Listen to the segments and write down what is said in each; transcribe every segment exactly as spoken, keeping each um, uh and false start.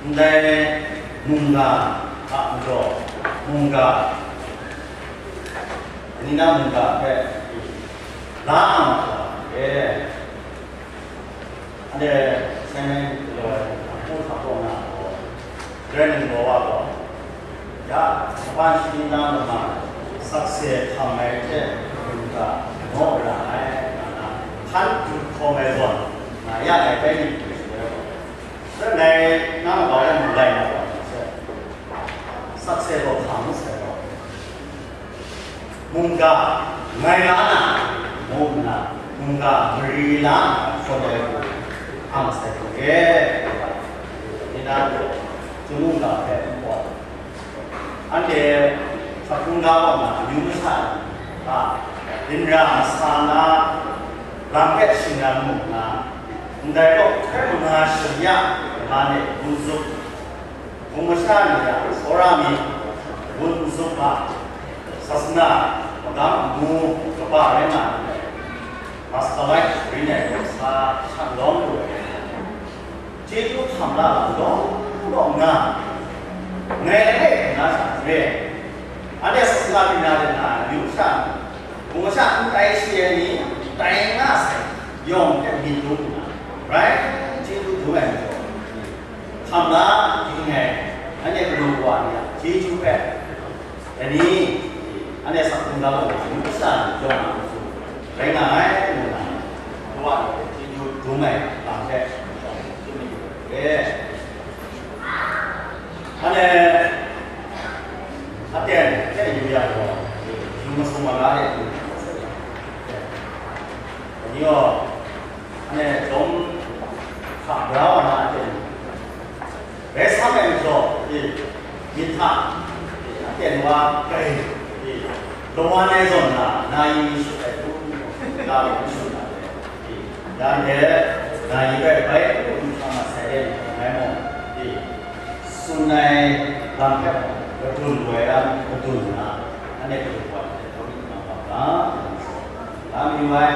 Ndai mungga a majaw, mungga, ni na mungga hpe la nga ai. Anhte Simon galaw ai hku hta kaw nga ai gaw, Karai ningbaw wa gaw, ya, kaban shani na lama sakse hkam ai hte mungga naw ra ai, nga na, hkan hkawm ai zawn, nga ya ai bai ni hte shaloi gaw, Sarai nang a kau e mung lai na wa ni hte, sakse gaw hkam ngu sai gaw, mungga ngai la na, ngu nna, mungga mari la na, hkawt ai hku ang sai hku e, ni na gaw, Chyum mungga hpe n gaw, Anhte hkap hkungga kaw na amyu masha ni a, dinra masa na lam hpe shingran mu nna, ndai kaw hkoi manga shing ya, nga ne gun zup, hpung masha ni a tsawra mi gun zup a, sasana magam amu kaba rai nga ai, Muscovite rin ai kaw sa shanglawm lu ai. Chyeju hkam la lam lawng lawng nga, ngai langai hkrum na sha n re. Anhte sasana byin na de na, yu sha, hpung masha n tai shi ai ni, tai nga sai, yawng hte myit dum nna, rai chyeju dum ai majaw, hkam la ging ai, anhte kanu kawa ni a chyeju hpe, Dai ni, anhte asak hkungga gaw, yu masha ni yawng a matu rai nga ai, ngu nna, Kawa ni hpe chyeju dum ai lam hpe, e, anhte aten hpe yu yang gaw, yu masum ai ga e, dai ni gaw, anhte chyawm hka bra wa na aten, Rai sa ai majaw, e, myit hta, e, aten wa grai, e, lawan ai zawn na, na yi shut ai hku, ga hku shut na, e, ya ndai, na yi bai bai hku n hkam mat sai de, ngai mung, e, tsun ai lam hpe madun lu ai lam madun nna, anhte hpe wa hte taw myit nga wa ga, ngu ai. Lam yu ai,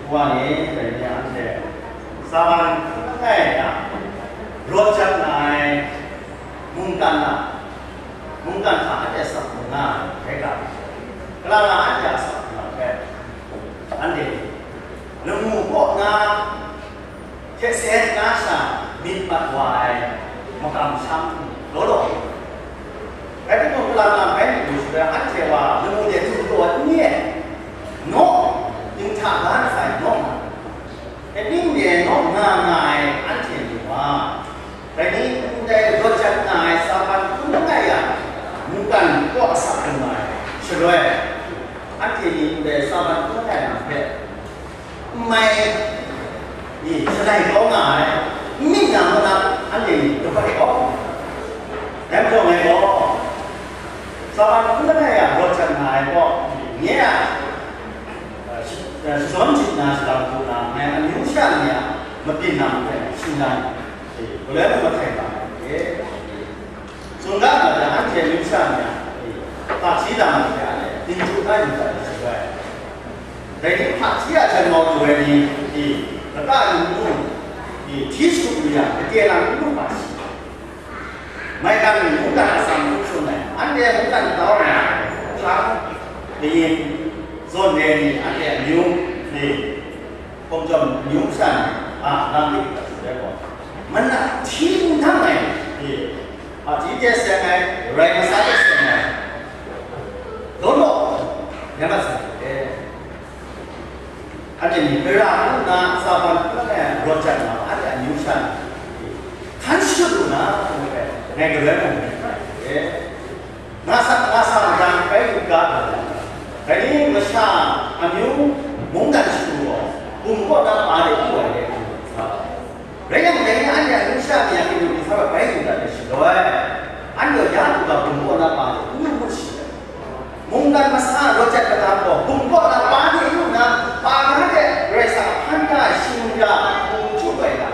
Wa ni, dai ni anhte, Satan hpung langai na, rawt jat nga ai mungkan a, mungkan hta anhte sak hkrum nga ai, rai ga, kalang a anhte a sak hkrum hpe, anhte lamu kaw na hte seng na sha myit mat wa ai makam sham law law, rai timung, kalang a bai myit lu shaloi, anhte wa lamu de du taw n ni ai, naw, dinghta ga na sai naw nga, Dai ning de naw nga nga ai anhte ni wa, dai ni ndai rawt jat nga ai Satan hpung langai a mungkan kaw asak lu nga ai shaloi, anhte ni ndai Satan hpung langai na hpe n mai, ni shalai kau nga ai, n myit na maw na, anhte ni dabai kau. Dai majaw ngai gaw, Satan hpung langai a rawt jat nga ai gaw, nye a, Shi-, eh, shazawn jip na shalang hku na, ngai amyu sha ni a mabyin lam hpe shingran, eh, galoi mung mahtai ga ai, eh, tsun ga na jang, anhte amyu sha ni a, eh, hpaji lam hte a, eh, dinghku hta yu dat ai shaloi, dai ni hpaji a janmau lu ai ni, eh, lata yu n lu, eh, hti shut lu yang, gade lang n lu hpa shi. Maigan mungdan atsam hku tsun ai, anhte mungdan kau nna, hpang, kayin, zawn re ni, anhte amyu ni, hkum jawm amyu masha ni a lam hpe hkrat shaloi gaw, manat hti n dang ai, hpaji hte seng ai, rai masai hte seng ai, law law, rai mat sai, eh. Anhte myit gara hku nna Satan hpung langai a rawt jat na, anhte amyu sha ni hkan shut lu na, ngu ai, ngai galoi mung myit hkrai ai. Nga sa, nga sa magang bai lu ga ai. Dai ni masha amyu mungdan shagu gaw, bum kaw na pa de lu ai, ngu ai. Rai yang, dai ni anhte a numsha ni a kanu ni sa bai yu dat ai shaloi, anhte ya lu ga bum kaw na pa de n lu mu shi ai. Mungdan masa rawt jat kata gaw, bum kaw na pa de yu nna, pa ga de Karai Kasang a hpan da ai shingya hpung hkrum ai ga,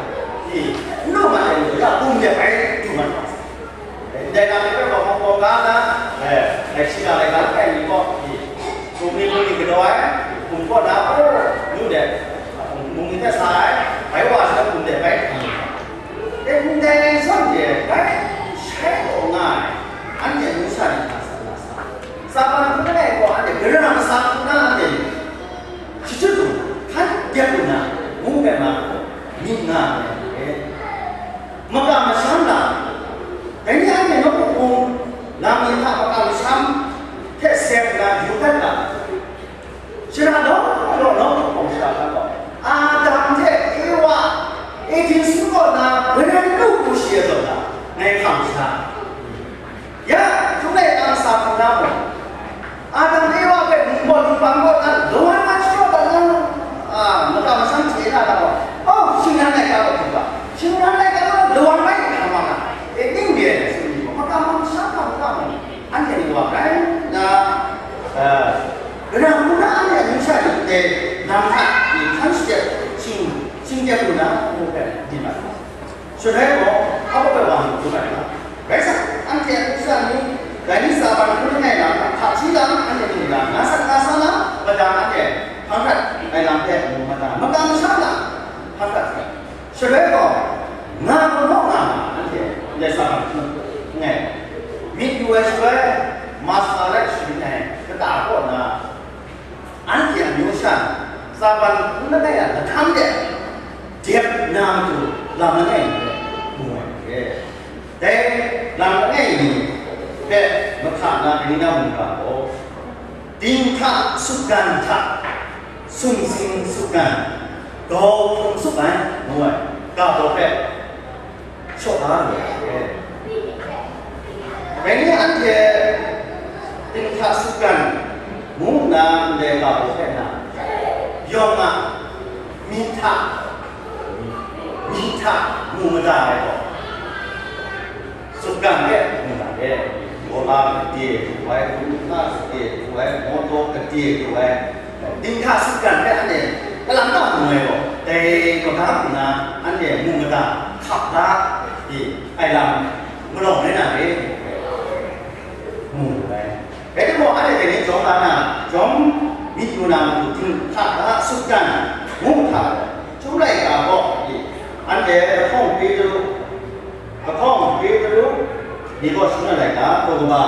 i, n lu mat ai ni, ya bum de bai du mat wa sai. Ndai lam ni hpe gaw, hkawng hkawng ga na, eh, dai shi na laika langai mi gaw, i, bungli bungli galaw ai, bum kaw na, oh, yu de, bungli hte sa ai, bai wa shi na bum de bai hkam lu ai. E, ndai zawn de bai shai taw nga ai, anhte amyu sha ni hta sa na sa? Satan hpung langai gaw anhte gara masha hpung na anhte ni shachyut lu, hkan dep lu na, ngu ai ma gaw myit nga ai. Maka masham lam, dai ni anhte nawku hpung lam ni hta maka masham hte seng nna yu dat ga. Shara law law nawku hpung shara hkan gaw, Adam hte Ewa, Eden sumsing kaw na galai lu hku shi ai zawn na, ngai hkam sha. Ya, hpung langai a sa hpung na mung, Adam Ewa hpe ningbaw ningpang kaw na lawan na sharaw dat na, a, maka masham hte na na gaw, oh, shingran laika gaw hkrup ga, shingran laika gaw lawan rai hkam wa ga, e, ning re ai sumsing gaw, maka masham hkam hkam mung, anhte ni wa rai nna, e, gara hku na anhte amyu sha ni hte lam hta ni hkan shadep shing, shingtep lu na, ngu hpe ni mat ga. Shaloi gaw, hpa baw ai wa mung dum ai ga. Rai sa, anhte a hpung sha ni, dai ni Satan hpung langai lam, hpaji lam, anhte mung lam, nga sat nga sa na, madang anhte hpang hkrat ai lam hpe mu madang, maka masham lam, hpang hkrat hkrat. Shaloi gaw, nga gaw naw nga nga, anhte ndai Satan hpung langai, myit yu ai shaloi, masa rai sharin ai kata kaw na, anhte amyu sha, Satan hpung langai a lahkam de dep na matu lam langai ni hpe mu ai hte, dai lam langai ni hpe mahka na Karehtang mungga gaw, dinghta sutgan hta sumsing sutgan, gau hkrung sut ai, ngu ai, ga baw hpe shaw da lu ai. Dai ni anhte dinghta sutgan ngu nna ndai ga baw hpe na, yawng a myi hta, myi hta mu mada ai gaw, sutgan hpe mu na re, gawla gade du ai, gumhpraw gade du ai, mawtaw gade du ai, dinghta sutgan hpe anhte kalang ta mu ai gaw, dai maga hku na anhte mu mada hkap da, i, ai lam malawng rai na re, mu ai. Rai timung, anhte dai ni jawm la na, jawm myit yu na matu dinghta sutgan ngu hta gaw, Chyum laika gaw, i, anhte lahkawng Petru, lahkawng Petru, ni gaw shangun ai laika, daw kaba,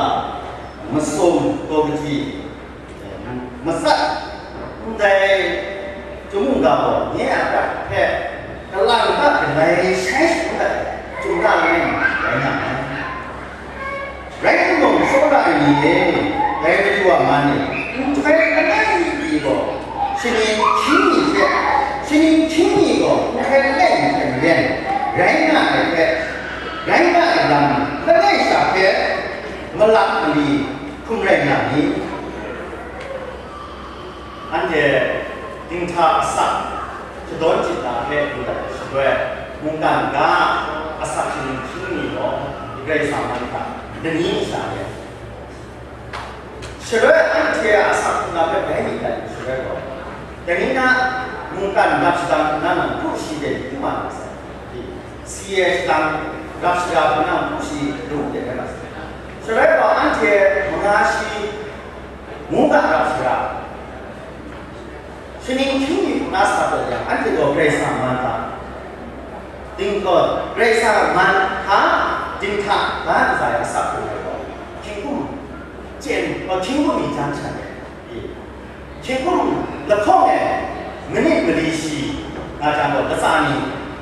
masum, daw kaji, matsat, ndai Chyum mungga gaw nye a prat hpe kalang ta galai shai shagun dat ai, Chyum ta langai mi rai nga ai. Rai timung, tsawra ai ni e, dai Madu a man e, nhtoi langai mi gaw, shaning hkying mi hte, shaning hkying mi gaw nhtoi langai mi hte maren rai nga ai hpe, rai nga ai lam langai sha hpe malap mali hkum rai nga ni? Anhte dinghta asak shadawn chyit na hpe lu dat ai shaloi, mungkan ga asak shaning hkying mi gaw Karai Kasang man hta lani masha re ai. Shaloi anhte a asak hkrung na hpe bai myit dat ai shaloi gaw, dai ni na mungkan gap shadang hkrum na nan hkru shi de hkru ma na sai, si e shadang gap shada hkrum na hkru shi lu de rai ma sai. Shaloi gaw anhte manga shi mungga gap shada, shaning hkying mi hkru na sa taw yang, anhte gaw Karai Kasang man hta, ding, uh, Karai Kasang man hta dinghta ga ntsa ai asak hkrung ai gaw, hkying hkum chyen, uh, hkying hkum mi jang sha ai. Hkying hkum lahkawng e manit mali shi nga jang gaw, latsa ni,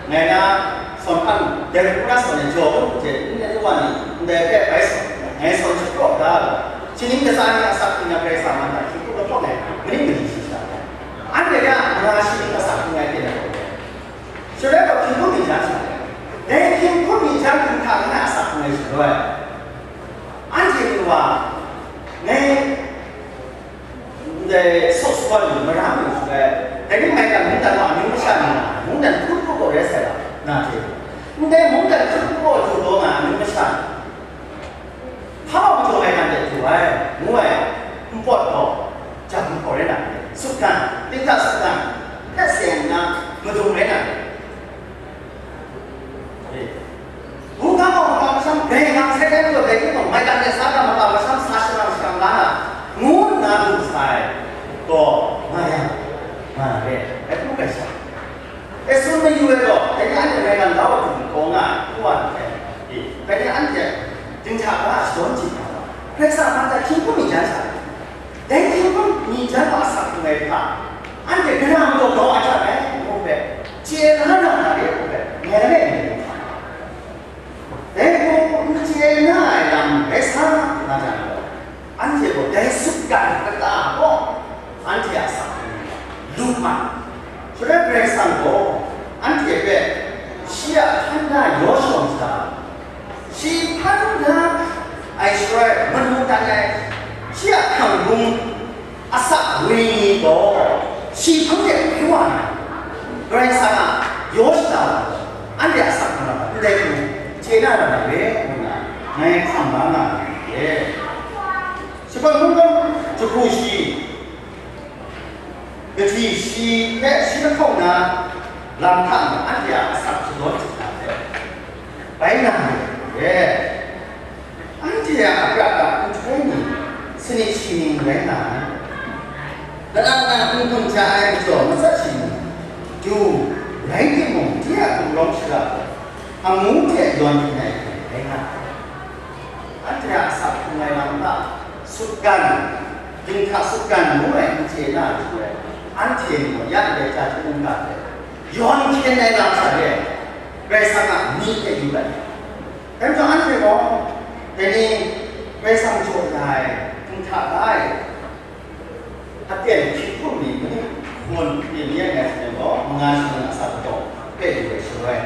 ngai na sawn hkan, dai hku na sawn e jaw hku hte, n-, n-, wa ni, ndai hpe bai sawn, ngai sawn shapraw da ai gaw, shaning latsa ni asak hkrung na Karai Kasang man hta hkying hkum lahkawng e manit mali shi sha ai. Anhte hta manga shi ning asak hkrung ai hte na gaw, shaloi gaw hkying hkum mi jang sha ai. Dai hkying hkum mi jang dinghta langai asak hkrung ai shaloi, anhte ni wa, ngai, ndai sawk sawt ni, mara ni shaloi, dai ni maigan mungdan wa amyu masha ni na, mungdan hkun hkru gaw rai sai la, na hte, ndai mungdan hkun hkru gaw jaw taw nga ai amyu masha ni, hpa wa majaw ai nan de du ai, ngu ai, npawt gaw, jang hpaw rai na, sutgan, dinghta sutgan, hpe seng nna, madung rai na, e, mungga gaw maka masham grai nga sai ai majaw, dai timung, maigan de sa ga maka masham sa sharang sharang la na, ngu nna lu sai gaw, nga yang, nga re, ai hku rai sha. E, tsun mayu ai gaw, dai ni anhte maigan kau ai hkum hkaw nga ai, Dinghta ga a shadawn hte na, Karai Kasang a hpang hta hkying hpung mi jan sha, dai hkying hpung mi jan wa asak hkrung ai hta, anhte gara majaw grau ai hta rai ngu hpe, chye na ra na re ngu hpe, ngai langai mi ngu hpa. Dai gaw n chye na ai lam rai sa nga jang gaw, anhte gaw dai sutgan kata gaw, anhte a asak hkrung lu ma. Shaloi Karai Kasang gaw anhte hpe shi a hpan na yaw shawng sa, shi hpan na ai shaloi manu dan ai, shi a hpang bung asak woi ni gaw, shi hpang de bai wa na, Karai Kasang a yaw shada wa, anhte a asak hkrung ndai hku chye na ra na re, ngu nna ngai hkam la nga ai. Shakawn hkungdawn jahku shi, kahti shi hpe shi lahkawng na lam hta na anhte a asak shadawn hte na hpe bai na re. Anhte a aprat a nhtoi ni sanit shi ning rai nga ai. Lanang na n-gun ja ai majaw matsat shi ning, du rai timung, de a gumrawng shara gaw, amu hte yawn hkyen ai hte rai nga ai. Anhte a asak hkrung ai lam hta, sutgan, dinghta sutgan ngu ai n chye na ai shaloi, anhte ni gaw ya ndai ja hte mungga hte yawn hkyen ai lam sha re ai, Karai Kasang a myit hte yu ai. Dai majaw anhte gaw, dai ni Karai Kasang jaw ya ai, dinghta la ai, aten hkying hpung mi, mani hkawn mi n yen ai hte gaw, manga shangun a asak kadaw hpe yu ai shaloi,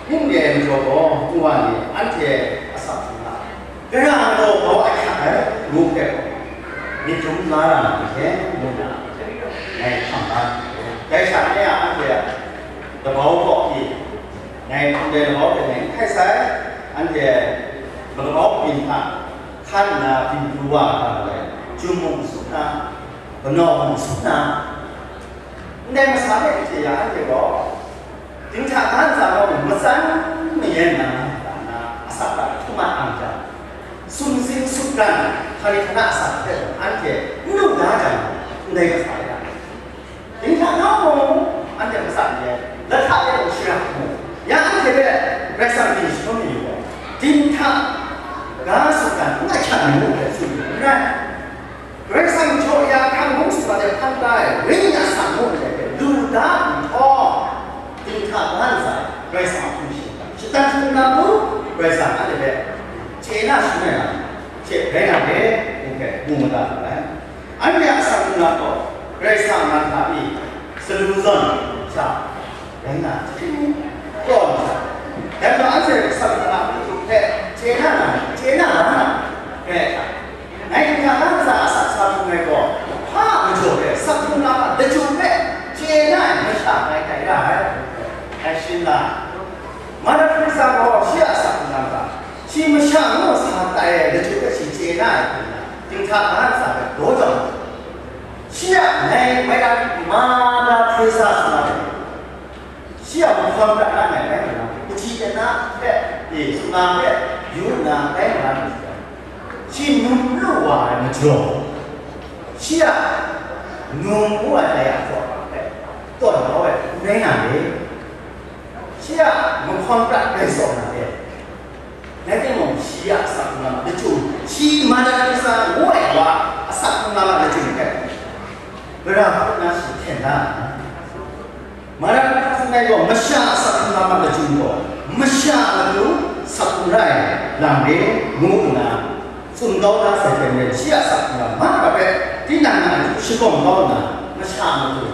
ning re ai majaw gaw, nwa ni anhte asak hkrung na, gara majaw grau ai hta rai ngu hpe gaw, myit dum la ra na ni hte ngu nna, ngai hkam la. Dai sha e a anhte a labau kaw pyi, ngai hpung dai labau hpe ngai n hkai sai, anhte malabau byin hta hkan nna byin pru wa ai hta gaw, chyum mung n sup na, kanaw mung n sup na, ndai masa hpe n chye ya, anhte gaw dinghta ga ntsa gaw matsan mayan na, asak hta htum ai ang jang, sumsing sutgan, hkani hkana asak hpe anhte n lu da jang, ndai masa hpe dinghta ga mung, anhte matsat n yen, lahta e mung shara mu, ya anhte hpe Karai Kasang pyi shagun mayu gaw, dinghta ga sutgan n ahkyak ai ngu hpe tsun yu n rai. Karai Kasang jaw ya hkang hkungsi wa de hpan da ai Wenyi a asak ngu ndai hpe lu da nhtawm, dinghta ga ntsa Karai Kasang a hpung shingkang, shatan hpung na mung Karai Kasang anhte hpe chye na shangun ai lam hte rai na re, ngu hpe mu mada lu ai. Anhte a asak hkrung na gaw Karai Kasang a man hta pyi salu zawn sha rai nga, hpyi tawn sha, dai majaw anhte asak hkrung na hpe chye na na, chye na na, rai hta. Ngai dinghta ga ntsa asak sa hkrung ai gaw, hpa a majaw hpe asak hkrung na a lachyum hpe chye na ai masha ngai tai ra ai, ngai shim la ai. Mada Teresa gaw shi a asak hkrung na hta, shi masha ngu sa tai ai lachyum hpe shi chye na ai hku nna, dinghta ga ntsa hpe daw jau ai. Shi a ngai bai dan Mada Teresa sa na ai. Shi a mahkawn prat langai rai nna, kaji kata hpe, e, sumla hpe yu nna rai nga ai. Shi num lu wa ai majaw, shi a num ngu ai dai a hpe tawn kau ai n rai na re. Shi a mahkawn prat rai zaw na re. Rai timung, shi a asak hkrung na lachyum, shi Mada Teresa ngu ai wa a asak hkrung na lachyum hpe, gara hkut na shi hten da ai. Mada Teresa tsun ai gaw, masha a asak hkrung na lachyum gaw, masha matu asak hkrung ra ai lam re ngu nna tsun kau da sai hte maren, shi a asak hkrung na mahkra hpe tinang na shagawm kau nna, masha matu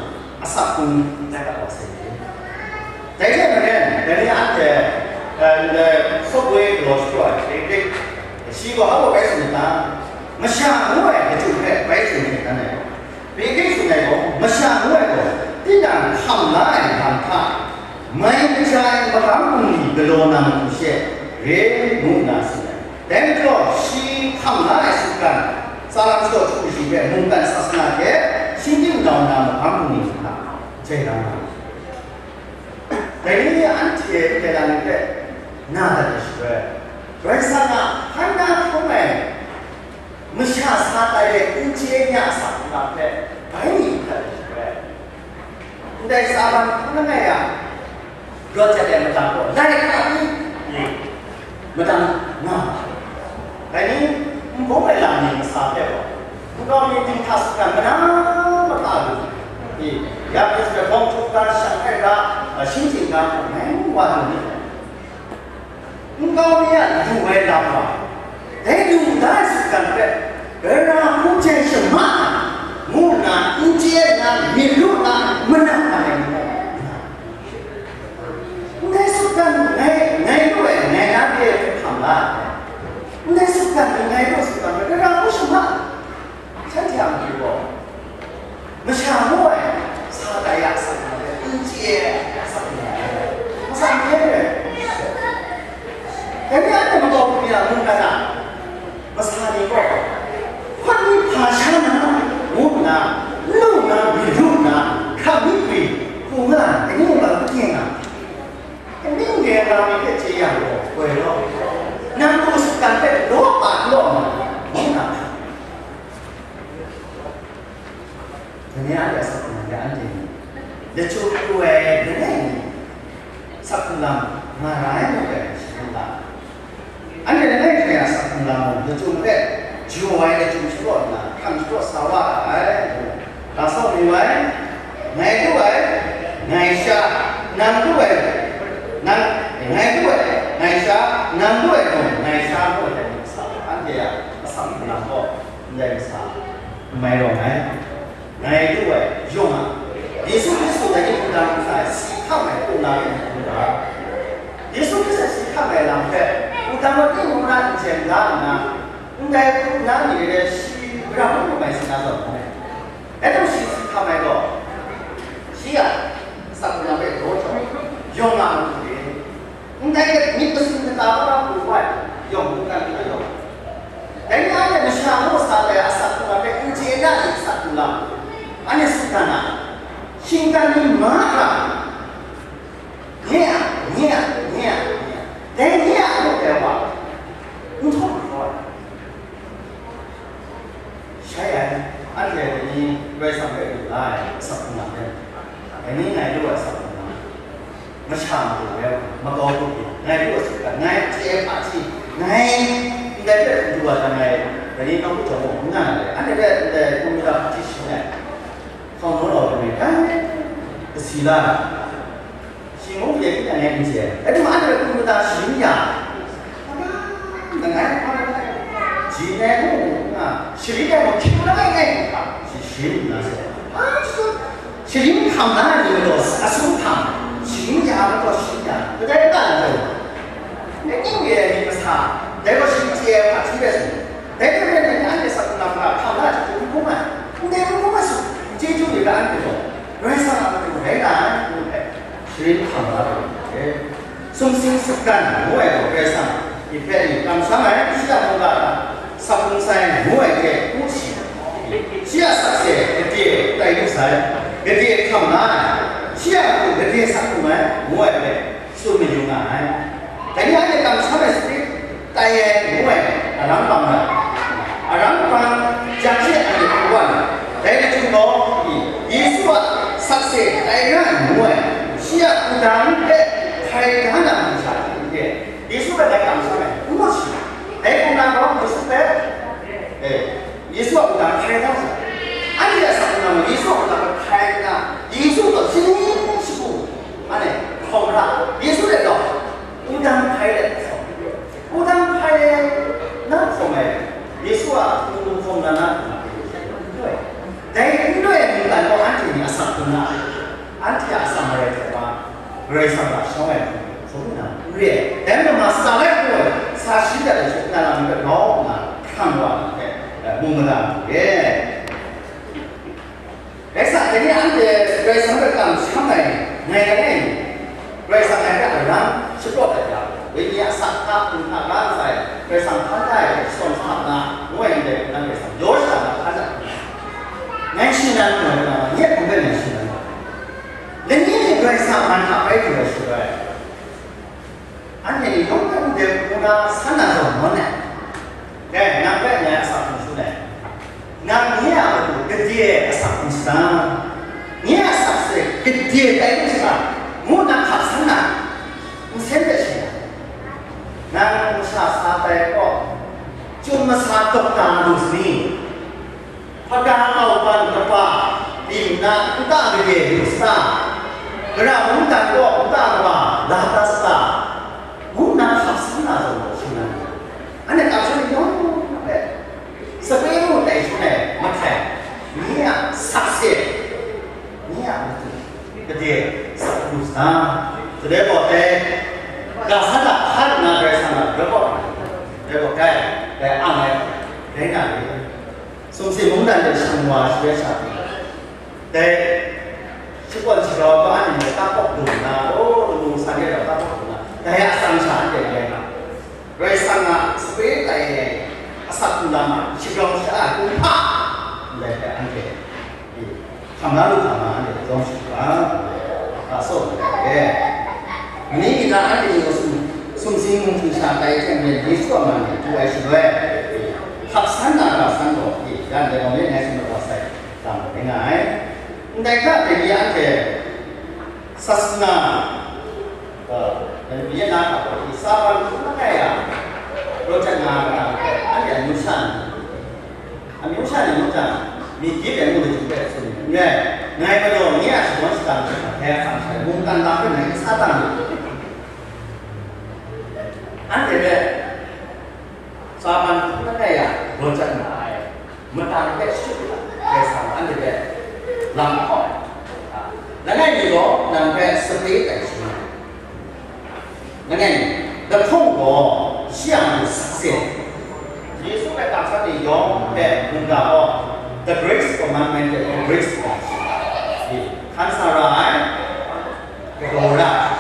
asak hkrung dat kau sai. Dai hte maren, dai ni anhte, eh, ndai sawt woi galaw shapraw ai hte hte, shi gaw hpa bai tsun ai ta? Masha ngu ai lachyum hpe bai tsun hte dan ai. Pyi hkrit tsun ai gaw, masha ngu ai gaw, tinang hkam la ai lam hta, mai kaja ai magam bungli galaw na matu she, re ngu nna tsun ai. Dai majaw, shi hkam la ai sutgan, tsalang shadaw jahku shi hpe mungkan sasana hte shinggyim nau na magam bungli hta jai la nga ai. Dai ni anhte ndai lam ni hpe na dat ai shaloi, Karai Kasang a hkan na hkrum ai masha sa tai ai n chye nya a asak hkrung na hpe bai mi hkrat ai shaloi, ndai Tsavan hkrum langai a rawt jat ai madang gaw, lai hkra ni, ni madang wa lu ni? Nkau mi a lu ai lam wa, dai lu da ai sutgan hpe, gara hku jai shama ai, ngu nna n chye nna, myit lu nna, manang nga ai ni gaw, ndai sutgan ngai, ngai lu ai, ngai na hpe hkam la ai. Ndai sutgan ni ngai lu ai sutgan hpe, gara hku shama ai. Shanhte a matu gaw, masha ngu ai sa tai ya asak hkungga hpe n chye ai asak hkungga hpe masha n re ai. Dai ni anhte makau hpung ya mungkan a masa ni gaw, hpawt ni hpa sha na, ngu nna, n lu nna, myit lu nna, hkam mi hkri hku nga ai, dai ni mungkan hku n nga ai. Dai ni n re ai lam ni hpe chye yang gaw, goi law, nang lu sutgan hpe law pa law nga, ngu nna, Dai ni anhte a sak hkungga hpe anhte ni lachyum pru ai langai mi sak hkrung lam nga ra ai mu ai shaloi la, anhte langai hkrai a sak hkrung lam mung lachyum hpe jaw ai lachyum sharaw nna hkrang sharaw sa wa ra ai. Ga sau mu ai, ngai lu ai, ngai sha, nang lu ai, nang, ngai lu ai, ngai sha, nang lu ai mung, ngai sha lu ai, anhte a asak hkrung lam gaw ndai masa n mai rawng ai. Ngai lu ai, yawng a, Yesu Hkristu dai ni wudang ntsa e si hkam ai hpung na hpe n hkrum ga. Yesu Hkristu si hkam ai lam hpe, wudang wa ni mung na n jen da nna, ndai hpung na ni re shi gara hpung hpung mai si na zawn hkrum ai. Dai hpung shi si hkam ai gaw, shi a asak hkrung lam hpe daw jawng, yawng a matu e, Ndai hte myit masin kata hkra pru wa ai, yawng mungkan hta yawng. Dai ni anhte masha ngu sa ai asak hkrung lam hpe n chye na ni asak hkrung lam, anhte sutgan a, shinggan ni ma hkra, nye a, nye a, nye a, nye a, dai nye a ngu ai wa, n htaw n hkraw ai. Shai ai, anhte dai ni Karai Kasang hpe lu la ai asak hkrung lam hpe, dai ni ngai lu ai asak hkrung lam, masha matu rai, makau hku pyi, ngai lu ai sutgan, ngai chye ai hpaji, ngai ndai hpe du wa dan ai, dai ni nawku jawng mung n nga na re, anhte hpe ndai hpung mada hpaji sharin ai, hkawng naw rau ai, dai, kasi la ai. Shi mung ya kita ngai n chye ai. Rai timung, anhte hpung mada sharin ya, langai, ji ngai mung, nga, sharin ai mung hkying langai ngai, shi sharin nna sai, a, sharin hkam na ai ni majaw, a sum hkam, sharin ya ai majaw, sharin ya, kadai ka na jaw, ngai ning re ai myit masa, dai gaw shi chye ai hpaji rai sung, dai hte maren dai ni anhte asak hkrung lam hkam na ai hte n hkrum ai, ndai n hkrum ai sut, chyeju ni ga anhte gaw, Karai Kasang a matu rai nga ai, ngu hpe, sharin hkam la ai hte, sumsing sutgan ngu ai gaw Karai Kasang myit hpe ni kamsham ai, shi a mungga hta asak hkrung sai ngu ai hte ngu shi, shi a sakse gade tai lu sai, gade hkam la ai, shi a matu gade asak hkrung ai ngu ai hpe tsun mayu nga ai. Dai ni anhte kamsham ai sadik tai ai ngu ai, aram bang na, aram bang jang she anhte hkrum wa na, dai lachyum gaw, Yesu a sakse tai nga ngu ai, shi a wudang hpe hkai da na masha ni hte, Yesu hpe dai kamsham ai, n ngut shi, dai hpung na gaw Yesu hpe, e, Yesu a wudang hkai da sai. Anhte a asak hkrung lam gaw Yesu a wudang hpe hkai nna, Yesu gaw shaning shagu, anhte hkawm hkra, Yesu hte gaw wudang hkai let hkawm, wudang hkai na hkawm ai, Yesu a hpung hkawm na na hkawm ai, dai n loi ai mungkan gaw anhte ni asak hkrung na, anhte a asak marai hte wa, Karai Kasang hta shawng ai hpung hkawm na n re ai. Dai majaw, sa lai hku ai, sa shi dat ai hte, na lam ni hpe grau nna hkrang wa ai hte, e, mu mada mu re. Rai sa, dai ni anhte Karai Kasang hpe kamsham ai, ngai langai mi, Karai Kasang ngai hpe aram shapraw dat ya, wenyi a asak hta, hpung hta, ga ntsa e, Karai Kasang hkan da ai hte shakawn sa na, ngu ai ndai hpung na Karai Kasang yaw sha na hkan dat, ngai shingran lu ai, nye hpung hpe ngai shingran lu ai. Lanyi ni Karai Kasang a man hta bai du ai shaloi, anhte ni yawng hpe ndai hku na san na zawn nawn ai. Dai, nang hpe ngai asak hkrung tsun ai. Nang nye a matu gade ai asak hkrung sa, nye a sakse gade tai lu sa, ngu nna hkap san na, nsen hpe shin ai. Nang masha sa tai gaw, chyum masa dawk da lu sa ni? Hpaga kau ban kaba byin na nta gade lu sa, gara mungdan gaw nta kaba la da sa Mungdan de shang wa shi rai sha, dai shakawn shagrau kaba anhte tabawk dum nna, o, lamu san de rau tabawk dum nna, dai a atsam sha anhte rai nga, Karai Kasang a sape tai ai asak hku lam a shagrau sha-a kumhpa ndai hpe anhte hkam la lu hkam nga, anhte lawm shagu ga, ga tsaw mat ai. Mani myi na anhte ni gaw sum, sumsing mung htingsa tai hte maren Yesu a man e du ai shaloi, hkap san na ga san gaw, ya ndai gaw maren ngai tsun mat wa sai. Lam rai nga ai. Ndai hta dai ni anhte sasana, uh, dai ni na hta gaw, i sa ban hkrum langai a, raw jat nga ai, anhte amyu sha ni, amyu sha ni ngu jang, myit gyip ai ngu lachyum hpe tsun ai. N rai, ngai galaw ni a shadawn shada ni hta hkrai hkam shai, mungkan lam hpe ngai n sa tang lu. Anhte hpe sa ban hkrum langai a, raw jat nga ai. Matang hpe shut nna, Karai Kasang anhte hpe lam hkawm ai. Langai mi gaw nang hpe sape tai shangun ai. Langai mi, lahkawng gaw shi a matu sakse ai. Yesu hpe kamsham ni yawng hpe mungga gaw, the greatest commandment, the greatest commandment. Hkan sa ra ai, galaw ra ai.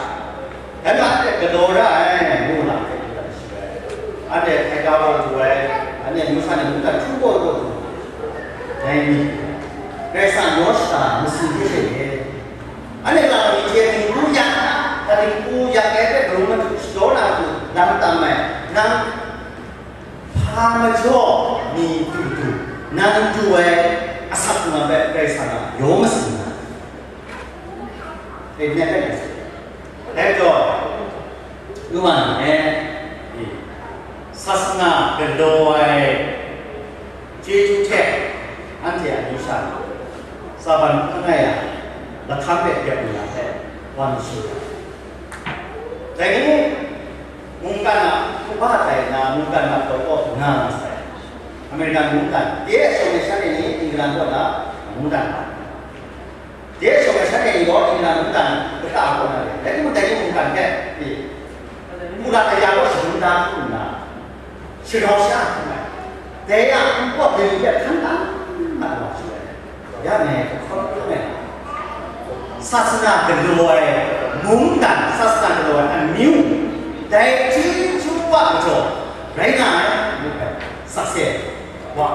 Dai hta anhte galaw ra ai, ngu na hpe du ai shi rai. Anhte hkrai ga gaw du ai, anhte amyu sha ni mungdan hkrum gaw du ai. Dai ni, Karai Kasang yaw shada masin hte she e. Anhte lang ni hte dinghku yak, hta dinghku yak ai hpe karung mahtu shadaw na matu lam tam ai, nang hpa majaw ni du du, nang du ai asak hkungga hpe Karai Kasang a yaw masin nga ai. Amen. Dai gaw, nu wa ni e, sasana galaw ai chyeju hte anhte a amyu sha, sa ban hkrum langai a, lahkam hpe dep lu na hpe, wa mi shi ai. Dai ni, mungkan a hkruhpa tai nna, mungkan a daw kaw nga nga sai. American mungkan, de shawng ai shanhte ni England kaw na mungkan hpa. De shawng ai shanhte ni gaw England mungdan kata kaw na re, rai timung, dai ni mungdan hpe, e, Hpula kaya gaw shadum da hkru nna, shagrau sha hkrum ai. Dai a npawt dai ni hpe hkan tam mat wa shaloi, ya ngai hkawm hkrum ai, sasana galaw ai mungdan, sasana galaw ai amyu, dai chyeju wa majaw rai nga ai, ngu hpe sakse ai wa.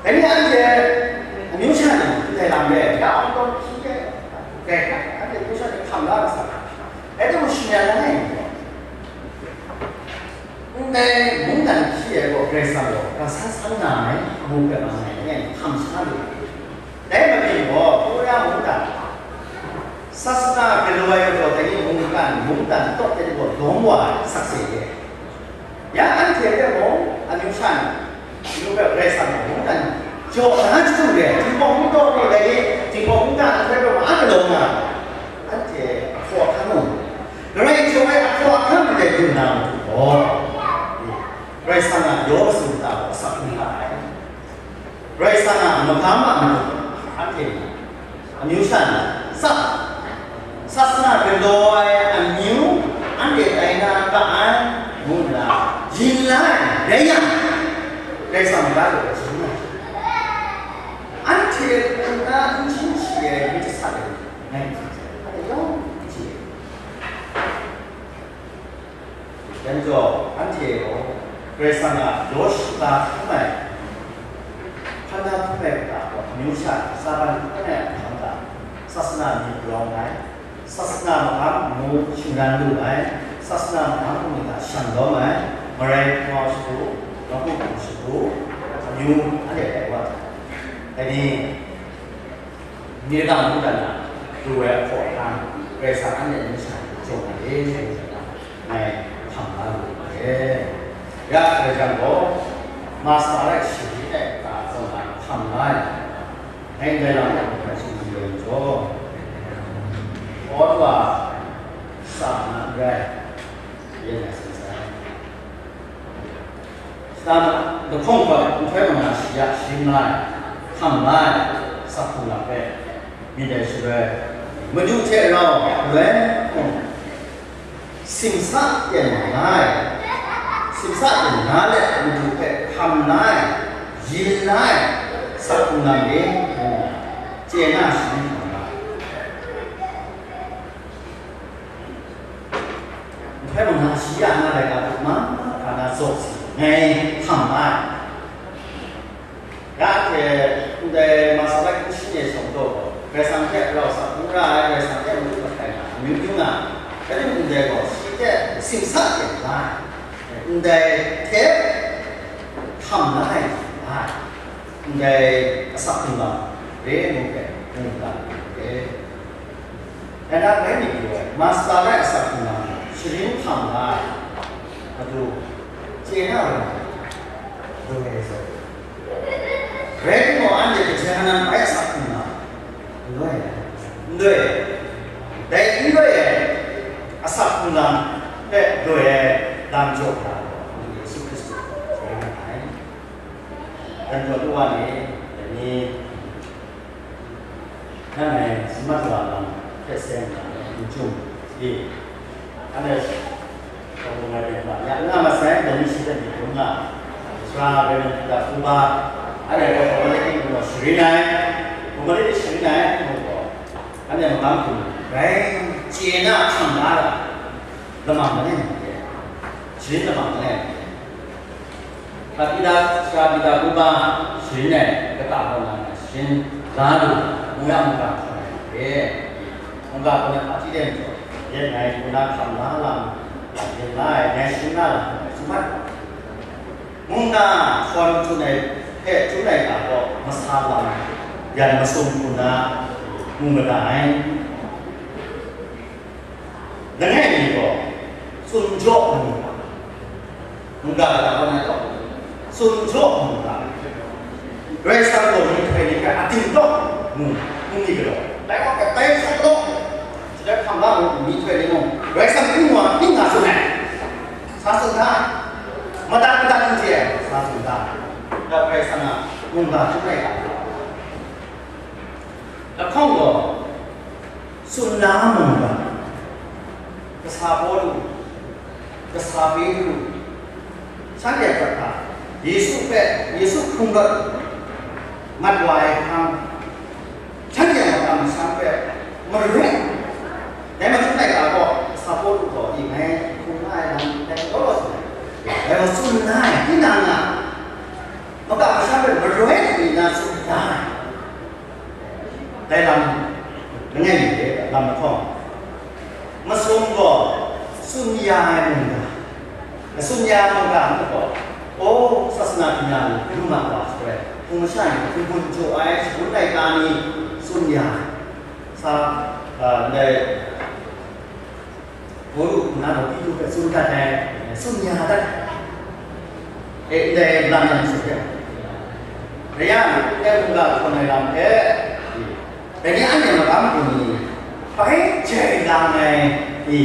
Dai ni anhte amyu sha ni ndai lam e ya awng tawn hpyi ai, dai hta anhte amyu sha ni hkam la ai sa, dai hte mung shing ya na ai ni gaw, ndai mungdan hpyi ai gaw Karai Kasang gaw ga san san nga ai, ngu hpe ma ai, dai hkam sha lu ai. Dai majaw gaw, Korea mungdan, sasana galaw ai majaw dai ni mungkan, mungdan tawt ai gaw lawm wa ai sakse re ai. Ya anhte hpe mung amyu sha ni, amyu hpe Karai Kasang a mungdan jaw na jahtum re ai, Jinghpaw Wundaw gaw dai ni, Jinghpaw Wundaw anhte hpe mung a galaw nga ai. Anhte ahkaw ahkang mung, Karai jaw ai ahkaw ahkang ndai lu na matu gaw, Karai Kasang a yaw masin mata gaw asak lu nga ai. Karai Kasang a magam a matu, anhte ni, amyu sha ni, tsap, sasana galaw ai amyu, anhte tai na ga ai, ngu nna, yin la ai, rai yang, Karai Kasang maga lu ai, sharin ai. Anhte hpung na n htin shi ai myit jasat ai, ngai n htin sai, anhte yawng n hti ai. Dai majaw, anhte gaw Karai Kasang a yaw shada hkrum ai, hkan na hkrum ai hta gaw, amyu sha sa ban hkrum ai hkam hta, sasana myit grawng ai, sasana magam amu shingran lu ai, sasana magam amu hta shanglawm ai, marai hpung au shadu, nawku hpung shadu, amyu anhte tai wa ai. Dai ni, Ni lagaw mungdan na pru ai ahkaw ahkang, Karai Kasang anhte ningsha jaw na re, ngai hkam la lu ai. Ya, Karai Kasang gaw, Master rai sharin ai hta zawn na hkam la ai. Ngai ndai lam hta hkam tsun lu ai majaw, kaw wa sa na n rai, yen ngai tsun sai. Shada lahkawng hkawt nhtoi manga shi ya, sharin la ai, hkam la ai, sak hkrung lam hpe myit ai shaloi, Madu hte rau galoi hkawng, simsa ten nga ai, simsa ten nga let Madu hpe hkam la ai, Yin la ai, asak hkrung lam re, ngu, chye na sharin hkam la ai. Nhpai manga shi ya nga laika hta mahkra na zaw si, ngai hkam la ai. Ya hte, ndai Master Light Mission e shawng daw gaw, Karai Kasang hte rau sa hkrum ra ai, Karai Kasang hte mung hkrum ai na, amyu myu nga, rai timung, ndai gaw shi hte simsa hte la ai, ndai hte hkam la ai ni la ai, ndai asak hkrung lam re ngu hpe, ngu ga ai. Dai na bai mi pyi ai, Master Light asak hkrung lam, sharin hkam la ai, Madu, chye na rai, Madu e zaw. Rai timung, anhte kaja nan bai asak hkrung lam, n loi ai, n loi ai. Dai n loi ai asak hkrung lam hpe loi ai lam jaw hkra gaw, Yesu Hkristu rai nga ai. Dan jaw lu wa ni, dai ni, Nanhte ngai si mat wa lam hpe seng na, n chyum, i, anhte shawng ngai ren hta, ya nga masai, dai ni shi hte myit hkrum nga, sara rai nna, Pita Kuba, anhte gaw formality gaw sharin ai, formality sharin ai, ngu gaw, anhte magam hkum rai chye na hkam la ai, lamang langai mi hte, sharin lamang langai mi hte. Pita, sara Pita Kuba sharin ai kata kaw na sharin la lu, mungga mungga hkam ai hte, mungga hkam ai hpaji de majaw, yet ngai hku na hkam la lam, yin la ai, ngai sharin la lam, ngai tsun mat. Mungga shawn hkrum ai hpe hkrum ai ga gaw masa lam, yan masum hku na mu mada ai. Langai mi gaw, tsun jaw mu ga, mungga kata kaw na gaw, tsun jaw mu ga, Karai Kasang gaw myihtoi ni hpe ating taw mu, mu mi galaw, dai wa hpe bai sa galaw, shadai hkam la mu, myihtoi ni mung, Karai Kasang hpyi wa hpyi nga tsun ai, sa tsun hta, madat madat n chye ai, sa tsun hta, Karai Kasang a mungga hkrum ai ga. Lahkawng gaw, tsun na mungga, kasa Pawlu, kasa Petru, shanhte a prat hta, Yesu hpe, Yesu hkrung rawt mat wa ai hkang, shanhte a makam masham hpe maroi, dai machun laika gaw, kasa Pawlu gaw, i, ngai hkrung nga ai lam, dai gaw law tsun ai. Dai gaw tsun na ai, tinang a makam masham hpe maroi mi na tsun na ai. Dai lam, langai mi hte lam lahkawng, masum gaw tsun ya ai mungga, tsun ya ai mungga ngu gaw, o, sasana hpyi na lu, lu ma wa, shaloi hpung masha ni hpung bun jaw ai shangun laika ni tsun ya ai, sa, a, ndai, Pawlu hku na gaw Petru hpe tsun dat ai, tsun ya dat ai. E, ndai lam yang hte, rai yang, ndai mungga hkawn ai lam hpe, dai ni anhte magam hku ni bai jai lang ai, i,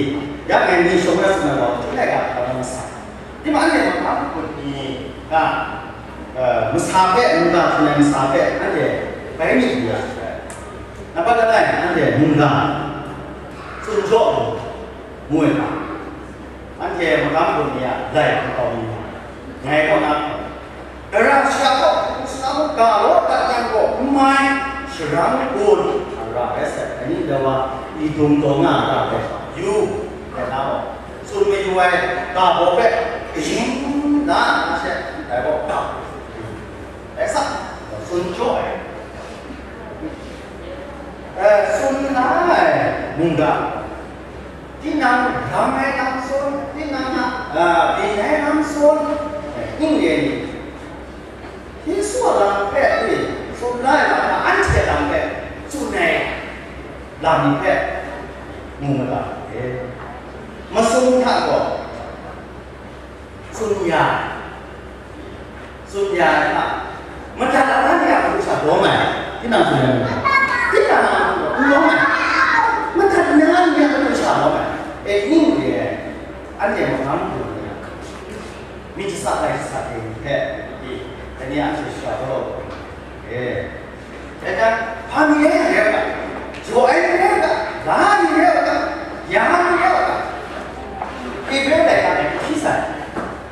ya ngai ni shawng na tsun ai gaw, hpung laika hkawm na masa. Dai ma anhte mahkra hku ni ga, eh, masa hpe, mungga hkrum ai masa hpe, anhte bai myit ya. Nampat langai, anhte mungga, tsun jaw mu, mu ai hta, anhte magam hku ni a lai hkau mi, ngai kaw na hkau, dara sha gaw, hpung sara mung ga law dat yang gaw n mai, sharang gun, hkra rai sai, dai ni dai wa, i dung taw nga ai hta hpe, yu, rai na gaw, tsun mayu ai ga baw hpe kayin na na she, dai gaw ga, dai sa, tsun jaw ai, eh, tsun na ai mungga, tinang ram ai lam tsun, tinang a, ah, byin ai lam tsun, eh, ning re ni, Yesu a lam hpe, e, tsun la ai lam hta, anhte lam hpe tsun ai lam ni hpe mu mada, e, masum hta gaw tsun ya ai, tsun ya ai hta, madat na ni a matu sha lawm ai, tinang tsun ai, tinang a matu n lawm ai, madat na ni a matu sha lawm ai, e, ning re ai, anhte magam hku ni a, myit jasa lai jasa hte ni hpe, i, dai ni a hte sha gaw, e, dai hta, hpa ni rai yang re u ga, jaw ai ni rai u ga, la ni rai u ga, ya ni rai u ga, Ebre laika e hpyi sai,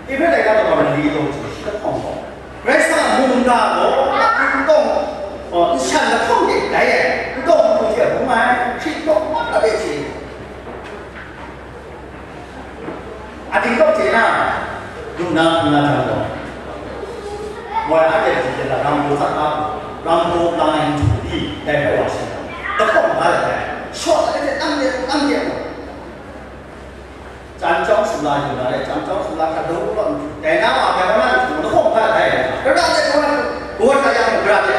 Ebre laika daw mali daw hte shi lahkawng gaw, Karai Kasang a mungga Ating kau chye na, lu na hpung na jang gaw, moi anhte hpung chye na, rang hpaw tsat na, rang hpaw lang ai nhtu di dai hpe wa shi, lahkawng hpa dat ai, shawt ai hte tam de, tam de gaw, chyan chyawm sumla yu na le, chyan chyawm sumla hkrat daw law nhtu, dai na wa, dai wa na nhtu, lahkawng hpa dat ai, kara de, kara de, kara de,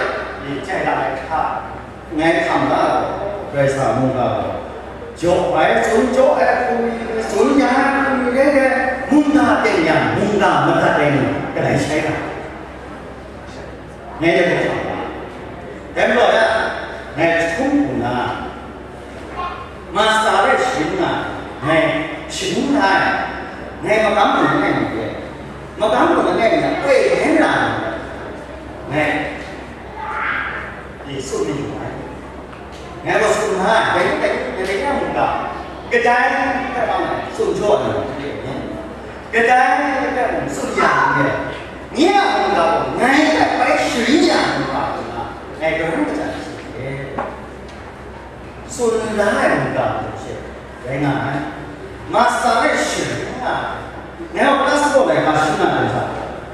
jai la ai hta. Ngai hkam la ai, Karai Kasang mungga gaw, jaw ai, tsun jaw ai hku mi, tsun ya ai hku mi rai rai, mungga teng yang, mungga madat ai ni, kadai shai ra? Ngai de hkam la. Dai majaw ya, ngai jahtum hku na, masa rai sharin nga, ngai sharin da ai, ngai magam hku langai mi de, magam hku langai mi de, koi rai ra ai, ngai, Yesu myit yu ai. Ngai gaw tsun na, dai ni, dai ni, dai ni a mungga, kadai hpe bang ai, tsun jaw ai, kadai hpe mung tsun ya ai, nye a mungga gaw, ngai hpe bai sharin ya ai mungga hku na, ngai karan kajat ai hte, tsun la ai mungga hte she, rai nga ai. Masa rai sharin nga ai. Ngai gaw Kalasabaw laika sharin nga ai hta,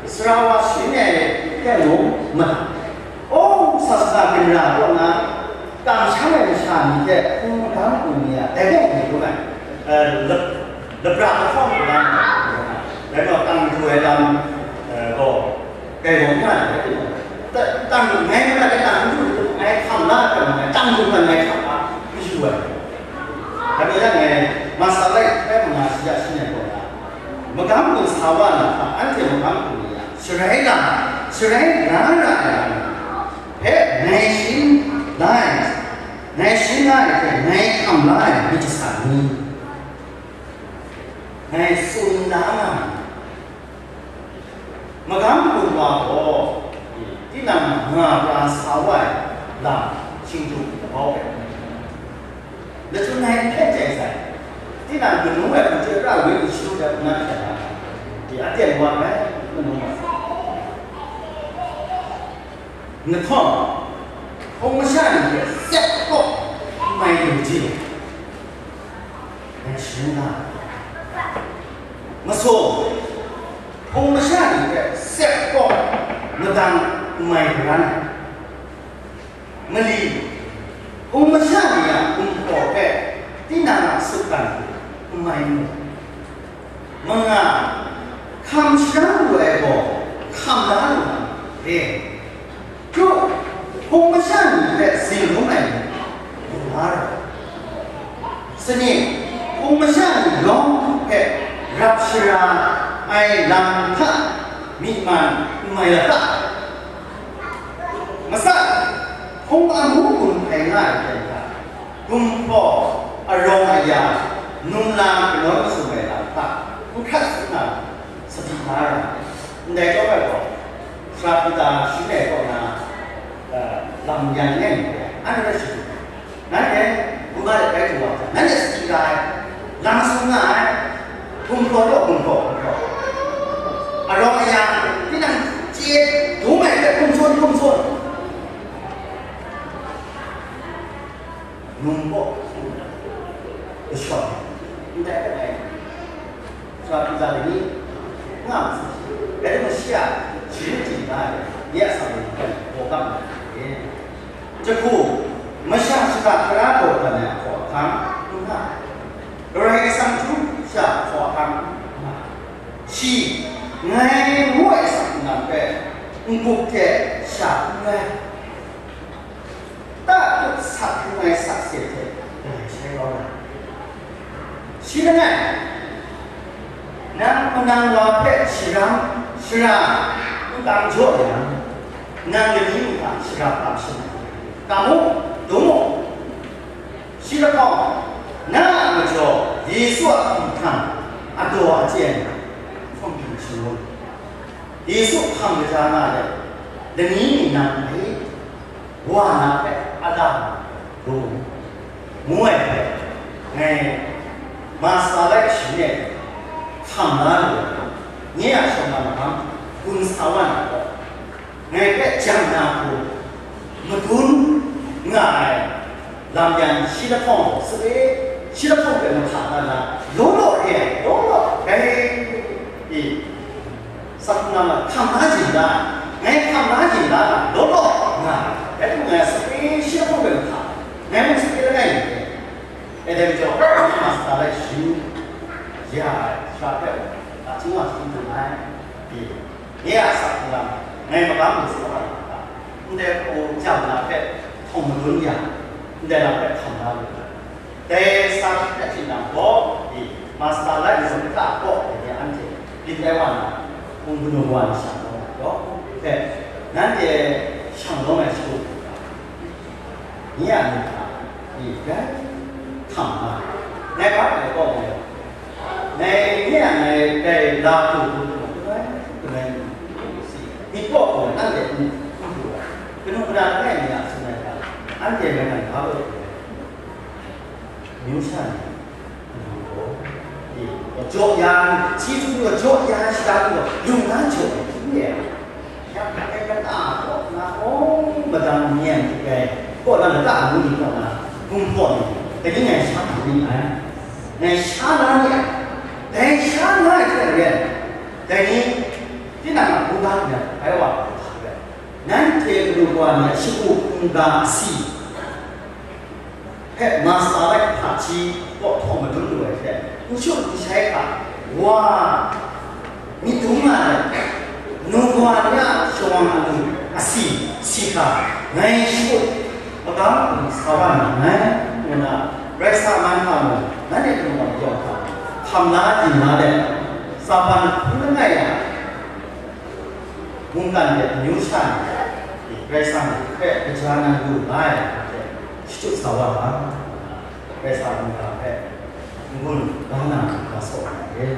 sara wa sharin ai hte mung mada. O, sasana ginra kaw na, kamsham ai masha ni hte hpung hkam hpung ni a, dai gaw ni dum ai, eh, lap-, lapra lahkawng hpung na, dai gaw tang du ai lam, eh, gaw, Kai rawng nga ai, ta-, tang ngai nga ai, tang du, ngai hkam la ai, ngai tang du, ngai hkam la, mayu ai. Dai majaw ngai, masa rai hpe manga shi ya shi ngai gaw na, magam gun sa wa na hta, anhte magam gun ni a, sharai la, sharai la ra ai lam hpe ngai sharin la ai, ngai sharin la ai hte, ngai hkam la ai myit kasa ni, ngai tsun da nga ai. Magam gun wa gaw, tinang nga pra sa wa ai lam, shingtung labau ai. Lachyum ai n hkyen chyai sai, tinang kanu ai hpung hte ra woi n sharu ai hpung na hkyen na, di aten wa ai, manu wa. Nhtawm, hpung masha ni hte sep kawk n mai lu ji, ngai sharin nga ai. Masum, hpung masha ni hte sep kawk madang n mai karan ai. Mali, hpung masha ni a gumhpraw hpe tinang a sutgan hku n mai mu. Manga, hkam sharan lu ai gaw hkam la lu na re. Kru, hpung masha ni hpe zinglung ai ni, lu la ra. Sanit, hpung masha ni lawng hpe rap shara ai lam hta myi man n mai la ta? Matsat, hpung amu gun hpai nga ai hten hta, gumhpraw arawng aya, num la kanawn masum ai lam hta, n hkrat sut na, sadi la ra. Ndai chyawm ai gaw, Sara Pita shi ngai kaw na, eh, lam yan ngai myit dai, anhte rai shadu. Nanhte, Kumba de bai du wa hta, nanhte sadi ra ai, lang sung nga ai, gumhpraw law, gumhpraw, gumhpraw. Arawng aya, tinang chye dung ai hte hkum tsun, hkum tsun. Num gaw, kashawng, ndai langai, Sara Pita dai ni, nga ma sa shi, rai timung, shi a sharin chye da ai, ya a sa ni hpe gaw gam ai. Jahku, masha shada tara daw dan ai a hkaw ahkang n nga ai. Karai Kasang hkrum sha a hkaw ahkang n nga ai. Shi, ngai ngu ai asak nnan hpe n-gup hte sha n rai. Ta tut sak hkrung ai sakse hte galai shai kau na, shi langai, nang manang wa hpe sharam shara n kang jaw yang, nang lani mung hta shara kang shangai. Kamu, dum u, shi lahkawng, na a majaw Yesu a hkum hkrang, a daw a chyen, hkum hkrang shangun. Yesu hpang kaja nga let, lani mi nang hpe, Wa na hpe a lam lu ngu ai hpe, ngai masa lai sharin e hkam la lu ai, nye a shawng na mahkang gun sa wa na gaw, ngai hpe jang na hku madun nga ai lam yan shi lahkawng gaw sape, shi lahkawng hpe mahka na na, law law re ai, law law, dai Sha hpe, a, htingwa htingdun ai, i, nye a asak htinglang, ngai magam lu sa ai, a, ndai hku jam na hpe hkawng madun ya, ndai lam hpe hkam la lu ai. Dai sa hte htinglang gaw, i, masa lai ni zawn hta gaw, dai ni anhte byin ai wa na, hpung kanu wa na sha gaw, gaw, hpe, nanhte shang lawm ai shagu, Nye a myit hta, i, rai hkam nga ai. Ngai hpa ngai kaw ngai, ngai nye a ngai dai la hku hku hku hku ngai hku ngai myit kaw hku ngai anhte n hku ai. Kanu kana langai mi a tsun ai hta, anhte ngai ngai hpa kaw hku ngai. Amyu sha ni, Jaw ya, si hku jaw ya, shada hku lung na jaw ai hku re ai. Ya, ya, ya, ta, kaw na, oh, madang ni yan hte gai, kaw na, lata amu ni kaw na, hkum kaw ni, dai ni ngai sha hku ni ai. Ngai sha na ni ai. Dai sha na ai hte gai, dai ni, tinang a hkungga ni, bai wa, nanhte kanu kawa ni a shagu hkungga asi. Hpe masa rai hpaji kaw htaw madun lu ai hte, n shut n shai hkra, wa, myit dum nga ai, nu kawa ni a shawng a lu asi si hkra, ngai shut magam hkum sa wa na nngai, ngu na, Karai Kasang a man hta mung, nanhte hte mung yawng hta, hkam la ding la let, Satan hpung langai yang, mungkan de amyu sha ni, Karai Kasang hpe kaja na lu nga ai hte, shachut sa wa ga, Karai Kasang mungkan hpe n-gun ga na ga saw ai.